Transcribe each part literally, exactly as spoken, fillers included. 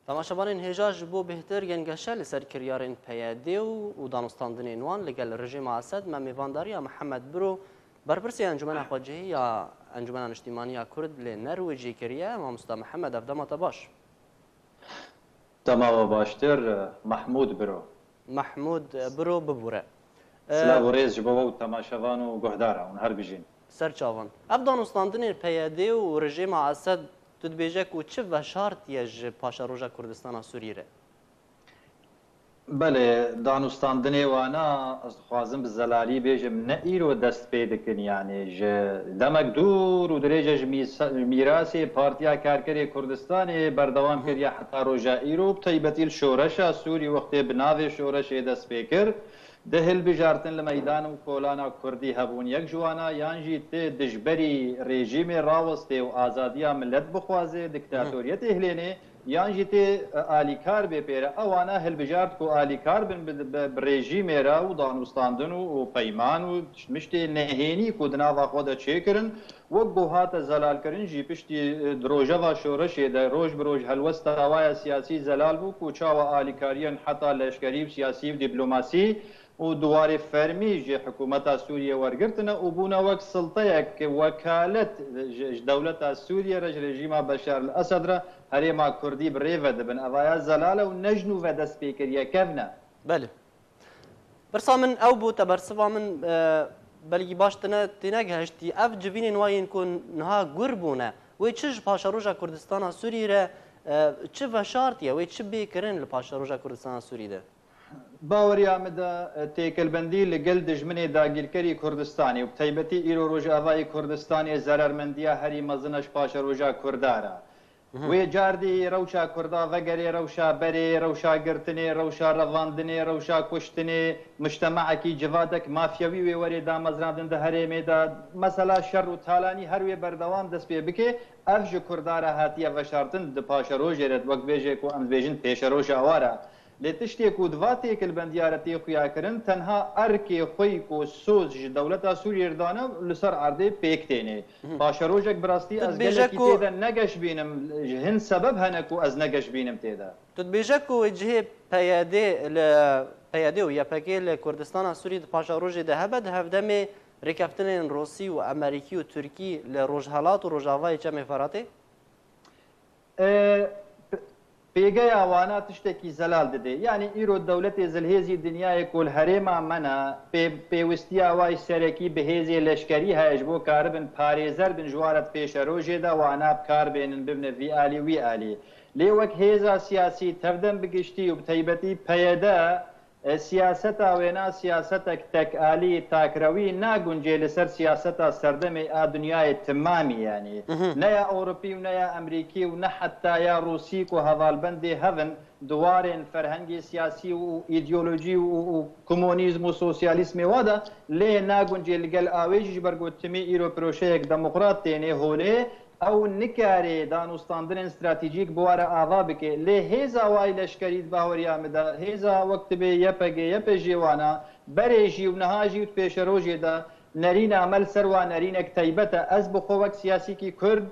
Temaşevanên hêja, ji bo bêhtir gengeşe li ser kiryarên P Y D û, û danûstandinên wan li gel rejîma Esed, me mêvandariya Mihemed Biro, berpirsê Encûmena Xwecihî ya Encûmena Niştîmanî ya Kurd li Nerwêcê kiriye. Mamosta Mihemed, ev dema te baş. Dema we baştir, Mehmûd Biro. Mehmûd Biro, bibûre. Silav û rêz ji bo we û temaşevan û guhdaran, hûn her bijîn. Ser çavan. Ev danûstandinên P Y D û rejîma Esed, tu dibêje ku çi veşartiye ji paşeroja Kurdistana Sûrî re? Belê, danûstandinê wana, ez dixwazim bi zelalî bêjim, ne îro dest pê dikin, yanî ji demek dûr û dirêj e ji mîsa-, mîrasê Partiya Karkerê Kurdistanê berdewam kiriye heta roja îro, bi taybetî li şoreşa Sûrî wextê bi navê şoreşê dest pê kir. Di hilbijartin li meydan û kolana kurdî hebûn, yek ji wana yan jî tê dijberî rejîmê rawestê û azadiya milet bixwaze, diktatoriyetê hilênê, yan jî tê, e, alîkar bê pê re. Ewana hilbijart ku alîkar bin bi, bi, bi rejîmê re û danûstandin û, û peyman û tiştmiştê nehênî ku di nava xwe de çêkirin, wek ku hate zelalkirin jî piştî, e, di rojeva şoreşê de roj bi roj helwesta waya siyasî zelal bû ku çawa alîkariyên heta leşkerî û siyasî û dîplomasî û di warê fermî ji hikûmeta Sûriyê wergirtine û bûne wek silteyek wekalet ji, ji dewleta Sûriyê re, ji rejîma Beşar el Esed re herêma Kurdî bi rê ve dibin. Evaya zelal e û ne ji nû ve dest pê kiriye, kevn e. Belê. Pirsa min ew bû, te bersiva min, e, belkî baş tine tênegihiştî. Ev civînên wa yên ku niha gur bûne, wê çi ji paşeroja Kurdistana Sûrî re, e, çi veşartiye, wê çi bê kirin li paşeroja Kurdistana Sûrî de? Baweriya min de, e, têkilbendî li gel dijminê dagîrkerî Kurdistanê û bi taybetî îro Rojavayê Kurdistanê zerermendiya herî mezin e ji paşeroja Kurda re. Wê cardî rewşa Kurda vegerê rewşa berê, rewşa girtinê, rewşa revandinê, rewşa kuştinê, mujtema'ekî civadek mafyewî wê werê damezrandin di herêmê de. Mesela şer û talanî her wê berdewam dest pê bike, ev ji Kurda re hatiye veşartin di paşerojê re, wek bêje ku em dibêjin pêşeroja wa re. Lê tiştê ku di va têkilbendiya re tê xuyakirin, tenha erkê xwe yî ku soz ji dewleta Sûriyê re dane, li ser erdê pêk tênê. Paşerojek bi rastî ez gelekî tê de negeş bînim, ji hin sebeb hene ku ez negeş bînim tê de. Tu dibêje ku wê cihê P Y D li, P Y D û Y P G li Kurdistana Sûrî di paşerojê de hebe, di hevdemê rêkeftinên Rûsî û Amerîkî û Tirkî li Rojhelat û Rojavayê Çemê Feratê? E, p-, pêgeya wana tiştekî zelal dide. Yanî îro dewletê zilhêzî dinyayê ku li herêma me ne, pê-, pêwistiya wa yî serekî bi hêzê leşkerî heye ji bo karibin parêzer bin ji wa re di pêşerojê de wana bi kar bênin bibine vî alî wî alî. Lê wek hêza siyasî tevdem bi giştî û bi taybetî P Y D, E, siyaseta wêna siyasetek tekalî, takrewî naguncê li ser siyaseta serdemê a dinyayê timamî, yanî ne ya Ewropî û ne ya Emerîkî û ne heta ya Rûsî ku hevalbendê hev in di warên ferhengê siyasî û îdeolojî û, û komunîzm û sosyalîzmê wa de, lê naguncê li gel awê jî ji ber ku timî îro piroşeyek demokrat tênê holê, Ew nikare danûstandinên stratejîk bi wa re ava bike, lê hêza wa yî leşkerî di baweriya min de, hêza wek dibê Y P G, Y P G wana berê jî û niha jî û di pêşerojê de nerîna me li ser wa nerînek taybet e. Ez bi xwe wek siyasîkî Kurd,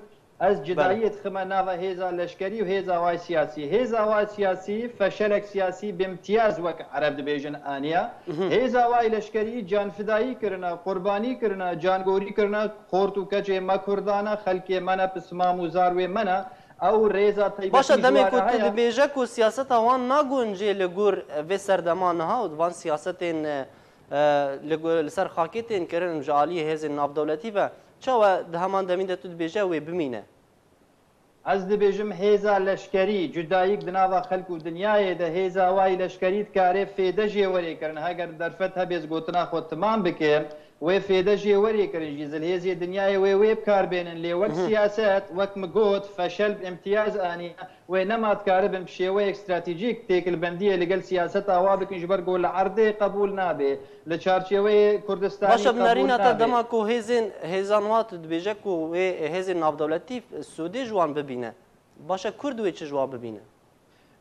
ez cudayiyê dixime nava hêza leşkerî û hêza wa yî siyasî. Hêza wa yî siyasî, feşelek siyasî bi imtiyaz wek Ereb dibêjin aniya. Hêza wa yî leşkerî canfidayî kirine, qurbanî kirine, cangorî kirine, Xort û keçê me Kurdan e, xelkê me ne, pismam û zarwê me ne. Ew rêza taybetî Baş e, ji demê we ku re tu heye. Dibêje ku siyaseta wan naguncê li gor vê serdema niha û di van siyasetên, e, e, li gor, li ser xakê tên kirin ji aliyê hêzên navdewletî ve, çawa di heman demî de tu dibêje wê bimîne? Ez dibêjim hêza leşkerî, cudayîk di nava xelk û dinyayê de hêza wa yî leşkerî dikare fêde jê werê kirin. Heger derfet hebe ez gotina xwe timam bike, wê fêde jê werê kirin jî. Zilhêzê dinyayê wê wê bi kar bênin. Lê wek siyaset, wek min got, feşel bi imtiyaz aniye. Wê nema dikaribin bi şêweyek stratejîk têkilbendiyê li gel siyaseta wa bikin, ji ber ku li erdê qebûl nabe. Li çarçêweyê Kurdistanê Baş e, bi qebûl nerîna te nabe. Dema ku hêzên, hêzan wa tu dibêje ku wê hêzên navdewletî sûdê ji wan bibîne. Baş e, Kurd wê çi ji wan bibîne?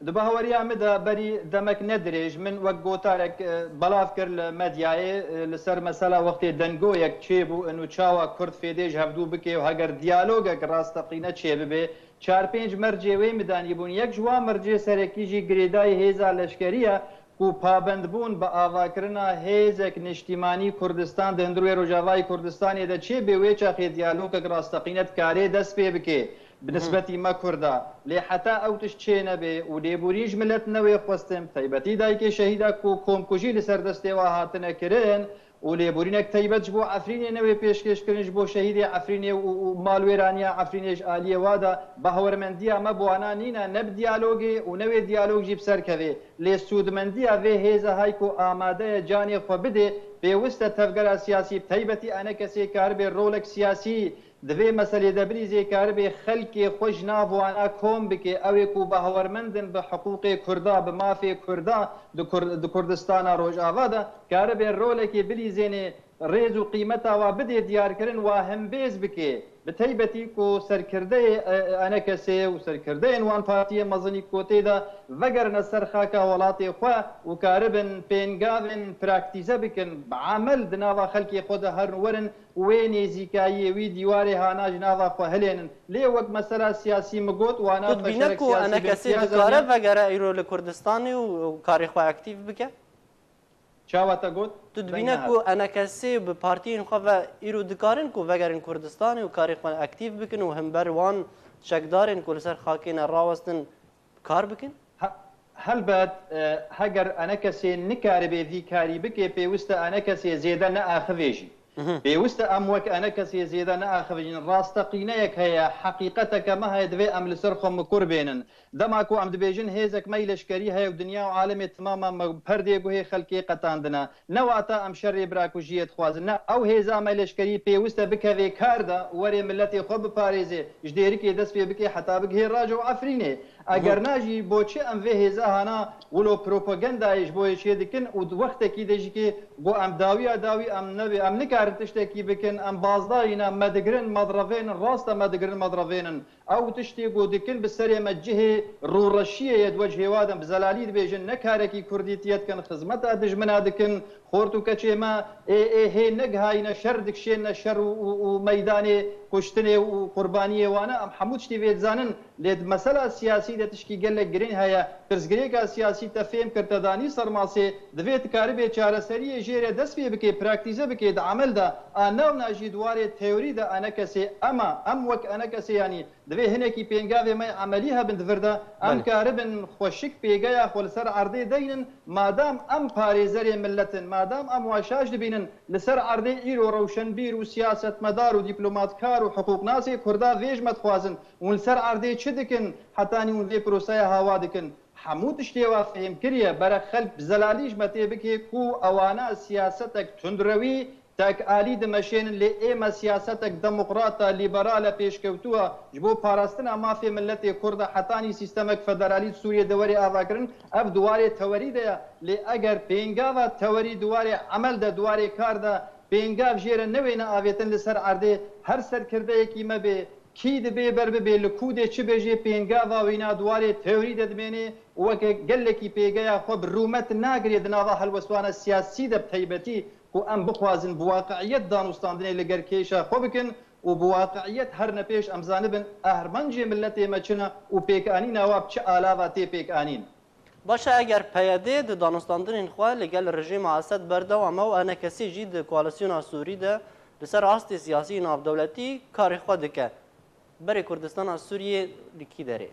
Di bahweriya min de berî demek ne dirêj min wek gotarek, e, belav kir li medyayê, e, li ser mesela wextê dengoyek çêbû, û çawa Kurd fêdê ji hevdû bike û heger diyalogek rasteqîne çêbibe. Çar pênc mercê wê min danîbûn. Yek ji wan mercê serekî jî girêdayî hêza leşkerî ye ku pabendbûn bi avakirina hêzek niştîmanî Kurdistan di hundirê Rojavayê Kurdistanê de çêbê, wê çaxê diyalogek rasteqîne dikarê dest pê bike. Bi nisbetî me Kurda. Lê heta ew tişt çê nebe û lêborîn ji milet newê xwestin, bi taybetî dayikê şehîda ku komkujî li ser destê wa hatine kirin û lêborînek taybet ji bo Efrînê newê pêşkêş kirin ji bo şehîdê Efrînê û, û malwêraniya Efrînê ji aliyê wa de, bahwermendiya me bi wana nîne, ne bi diyalogê û ne wê diyalog jî bi ser kevê. Lê sûdmendiya vê hêza hay ku amade ye canê xwe bidê, pêwist e tevgera siyasî, bi taybetî enekesê karibê rolek siyasî di vê meselê de bilîzê, karibê xelkê xwe ji nav wana kom bike, ew ê ku bahwermend in bi hiqûqê Kurda, bi mafê Kurda di Kur-, di Kurdistana Rojava de, karibê rolekê bilîzênê, rêz û qîmeta wa bidê diyarkirin, wa hembêz bike. Bi taybetî ku serkirdeyê, e, enekesê û serkirdeyên wan partiyên mezin î ku tê de vegerine ser xaka welatê xwe û karibin pêngavên praktîze bikin, bi emel di nava xelkê xwe de herin werin, wê nêzîkayiyê wî dîwarê hana ji nava xwe hilênin. Lê wek mesela siyasî min got, wana Tu dibîne beşerek ku siyasî enekesê bê, dikare vegere îro li Kurdistanê û karê xwe aktîf bike? Çawa te got? Tu dibîne ku enekesê bi partiyên xwe ve îro dikarin ku vegerin Kurdistanê û karê xwe aktîf bikin û himber wan çekdarên ku li ser xakê ne rawestin kar bikin? He-, helbet, e, heger enekesê nikaribe vî karî bike, pêwist e enekesê zêde neaxivê jî. Mhm. Pêwist e em wek enekesê zêde neaxivijin. Rasteqîneyek heye, heqîqeteke me heye, divê em li ser xwe mikur bênin. Dema ku em dibêjin hêzek me yî leşkerî heye û dinya û alemê timama me perdê guhê xelkê qetandine, ne wata em şerê birakujiyê dixwazin. Ne, ew hêza me leşkerî pêwist e bikeve kar de, were miletê xwe biparêze, ji Dêrikê dest pê bike heta bigihê Raco û Efrînê. Eger na jî, bo çi em vê hêza hana wilo propagandayê ji bo yê çê dikin û di wextekî de jî kê go em dawiya dawî em nebê, em nikarin tiştekî bikin, em bazdayî ne, me digirin, me direvênin, rast e me digirin, me direvênin. Ew tiştê ku dikin bi serê me cihê rûreşiyê ye, di wecihê wa de bi zelalî dibêjin, ne karekî kurdîtiyê dikin, xizmeta dijmina dikin, xort û keçê me ê, ê hê negihayîne, şer dikişêne, şer û, û, û meydanê kuştinê û qurbaniyê wan e. Em hemû tiştî vê dizanin, lê di mesela siyasî de tişkî gelek girîng heye. Pirsgirêka siyasî te fêm kir, te danî ser masê, divê tu karibê çareseriyê jê re dest pê bikê, praktîze bikê di emel de. A newna jî di warê teorî de enekesê ema, em wek enekesê yanî Divê hinekî pêngavê me yê emelî hebin di vir de, em Belê. karibin xweşik pêgeya xwe li ser erdê deynin, madam em parêzerê millet in, madam em wa şaş dibînin, li ser erdê îro rewşenbîr û siyasetmedar û dîplomatkar û hiqûqnasê Kurda vê ji me dixwazin, hûn li ser erdê çi dikin, hetanî hûn vê proseya hawa dikin? Hemû tiştê wa fehîm kiriye, bere xelk bi zelalî ji me tê bike ku ewana siyasetek tundrewî, Tek alî dimeşênin, lê ê me siyasetek demokrat e, lîberal e, pêşkewtû e, ji bo parastina mafê miletê Kurd e, hetanî sîstemek federalî di Sûriyê de were avakirin, ev di warê tewerî de ye. Lê eger pêngava tewerî di warê emel de, di warê kar de, pêngav jê re newêne avêtin li ser erdê, her serkirdeyekî me bê, kî dibê ber bibê, li ku dê çi bê jê, pêngava wîna di warê teorî de dimêne û weke gelekî pêgeya xwe bi rûmet nagirê di nava helwestwana siyasî de bi taybetî ku em bixwazin bi waqi'iyet danûstandinê li ger kêşa xwe bikin û bi waqi'iyet herine pêş, em zanibin ehrencê miletê me çi ne û pêkanîna wa bi çi alava tê pêkanîn. Baş e, eger P Y D di danûstandinên xwe li gel rejîma Esed berdewam e û enekesî jî di koalîsyona Sûrî de li ser astê siyasî navdewletî karê xwe dike, berê Kurdistana Sûriyê li kî derê?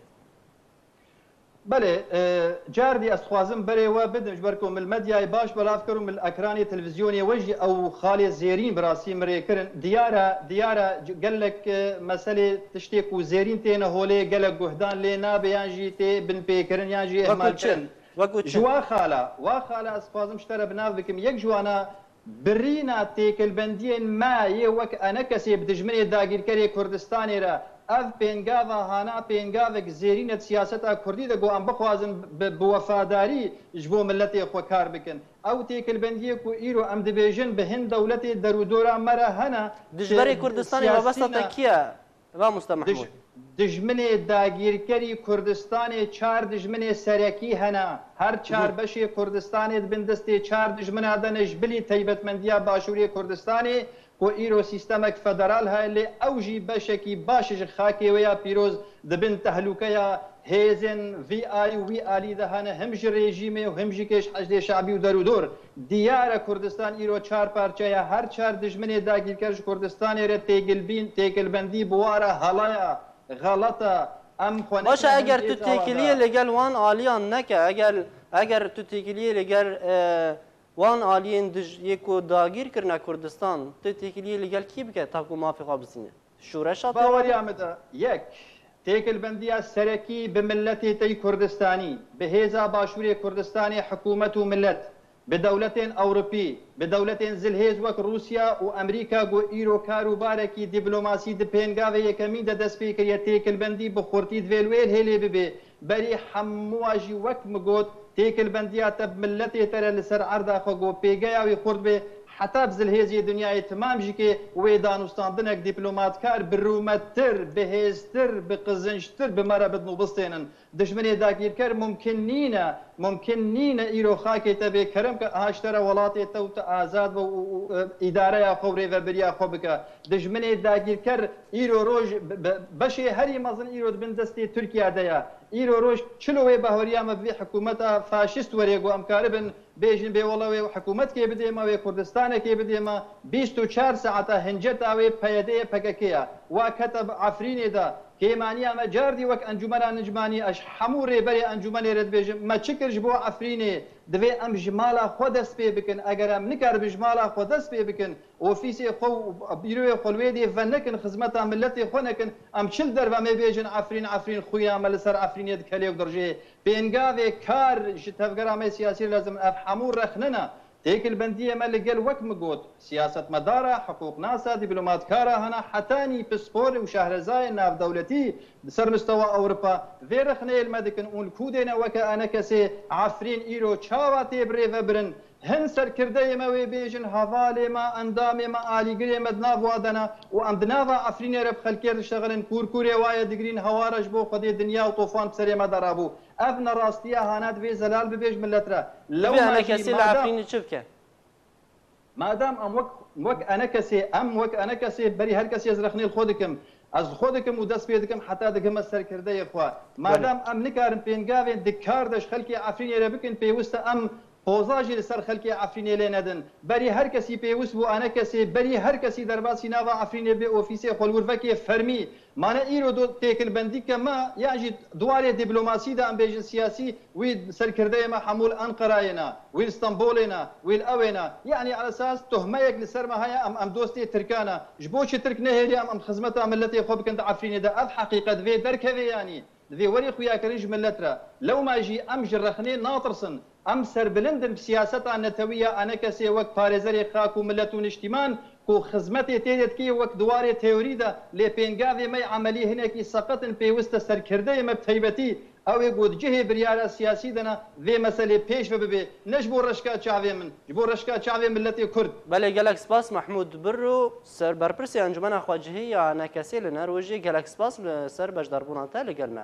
Belê, e, cardî ez dixwazim berê we bidim, ji ber ku min li medyayê baş belav kir û min li ekranê televîzyonê we jî ew xalê zêrîn bi rastî min rê kirin. Diyar e, diyar e, c-, gelek, e, meselê tiştê ku zêrîn têne holê, gelek guhdan lê nabe, yan jî tê binpêkirin, yan jî Wekû çi? ihmalkirin. Wekû çi? Ji wa xala, wa xala ez dixwazim ji te re bi nav bikim. Yek ji wana Birîna têkilbendiyên me yê wek enekesê bi dijminê dagîrkerê Kurdistanê re, ev pêngava hana pêngavek zêrîn e di siyaseta Kurdî de, ku em bixwazin bi, bi wefadarî ji bo miletê xwe kar bikin. Ew têkilbendiyê ku îro em dibêjin bi hin dewletê derûdora me re hene, Dijberê di Kurdistanê siyasî wabesta te ne. kî ye? Mamoste Dij-, Mehmûd. Dijminê dagîrkerî Kurdistanê çar dijminê serekî hene. Her çar beşê Kurdistanê di bin destê çar dijmina de ne, ji bilî taybetmendiya Başûrê Kurdistanê ku îro sîstemek federal heye, lê ew jî beşekî baş ji xakê wê ya pîroz di bin tehlûkeya hêzên vî alî û wî alî de hene, him ji rejîmê û him jî kê ji Heşdê Şebî û derûdor. Diyar e Kurdistan îro çar parçe ye, her çar dijminê dagîrker ji Kurdistanê re têkilbîn-, têkilbendî bi wara helaya, xeleta, em xwe Baş e, nekine eger hin tu jê têkiliyê li gel wan aliyan neke, eger, eger tu têkiliyê li gel, e, wan aliyên dij-, yê ku dagîr kirine Kurdistan, tu têkiliyê li gel kî bike ta ku mafê xwe bizîne? Şûreşa tê Baweriya min de yek, têkilbendiya serekî bi miletê tey Kurdistanî, bi hêza Başûrê Kurdistanê hikûmet û milet, bi dewletên Ewropî, bi dewletên zilhêz wek Rûsya û Amerîka ku îro kar û barekî dîplomasî di pêngavê yekemîn de dest pê kiriye, têkilbendî bi xurtî divê li wê hêlê bibe. Berî hemûa jî wek min got, têkilbendiya te bi miletê te re li ser erda xwe ku pêgeya wî xurt be, heta bi zilhêzê dinyayê timam jî ke wê danûstandinek dîplomatkar bi rûmettir, bi hêztir, bi qizinctir bi me re bidin û bistênin. Dijminê dagîrker mumkin nîne, mumkin nîne îro xakê te bê kerem ke, aha ji te re welatê te û te azad be û, û, û, e, îdareya xwe û rêvebiriya xwe bike. Dijminê dagîrker îro roj be-, be-, beşê herî mezin îro di bin destê Tirkiye de ye. Îro roj çilo wê bahweriya me bi vî hikûmeta faşîst werê ku em karibin bêjin bê wela wê hikûmetkê bidê me, wê Kurdistanekê bidê me, bîst û çar saeta hinceta wê P Y D ye, P K K ye. Wa kete bi Efrînê de, kêmaniya me cardî wek Encûmena Nicmanî, ez ji hemû rêberê encûmenê re dibêjim, me çi kir ji bo Efrînê? Divê em ji mala xwe dest pê bikin. Eger em nikaribin ji mala xwe dest pê bikin, ofîsê xwe û bîroyê xwe li wê dê venekin, xizmeta miletê xwe nekin, em çi li derve em ê bêjin Efrîn, Efrîn, xwîna me li ser Efrînê dikelê û dirjê. Pêngavê kar ji tevgera me siyasî re lazim in. Ev hemû rexne ne. Têkilbendiyê me li gel, wek min got, siyasetmedara, hiqûqnasa, dîplomatkara hene, hetanî pispor û şehrezayên navdewletî li ser mistewa Ewropa vê rexneyê li me dikin û li kûdê ne weke enekesê Efrîn îro çawa tê birêvebirin. Hin serkirdeyê me wê bêjin, hevalê me, endamê me, alîgirê me di nav wa de ne û em di nava Efrînê re bi xelkê re diştexilin, kûrkûrê wa ye digirîn, hewa re ji bo Xwedê dinya û tofan bi serê me de rabû. Ev nerastiya hana divê zelal bibe ji milet re. Divê Lewma jî enekesê li madem, Efrînê çi bike? Madem em wek, wek enekesê, em wek enekesê berî her kesê ez rexnê li xwe dikim. Ez li xwe dikim û dest pê dikim heta digihime serkirdeyê xwe. Belê. Madem em nikarin pêngavên di kar de ji xelkê Efrînê re bikin, pêwist e em poza jî li ser xelkê Efrînê lê nedin. Berî her kesî pêwist bû, enekesê, berî her kesî derbasî nava Efrînê bê, ofîsê xwe li wir vekê fermî. Mane îro do têkilbendî ke me, yan jî di warê dîplomasî de em bêjin siyasî, wî serkirdeyê me hemû li Enqerayê ne, wî li Stenbolê ne, wî li ewê ne. Yanî elesas tuhmeyek li ser me heye, em, em dostê Tirkan e. Ji bo çi Tirk nehêlî em, em xizmeta miletê xwe bikin di Efrînê de? Ev heqîqet vê derkevê yanî. Divê werî xuyakirin ji milet re. Lewma jî em ji rexnê natirsin. Em serbilind in bi siyaseta netewî ya enekesê wek parêzerê xak û milet û niştîman ku xizmetê tê de dikê wek di warê teorî de, lê pêngavê me yê emelî hinekî seqet in, pêwist e serkirdeyê me bi taybetî ew ê ku di cihê biryara siyasî de ne vê meselê pêş ve bibe, ne ji bo reşka çavê min, ji bo reşka çavê miletê Kurd. Belê, gelek spas Mehmûd Birro, ser berpirsê Encûmena Xwecihî ya enekesê li Nerwêjê, gelek spas li ser beşdarbûna te li gel me.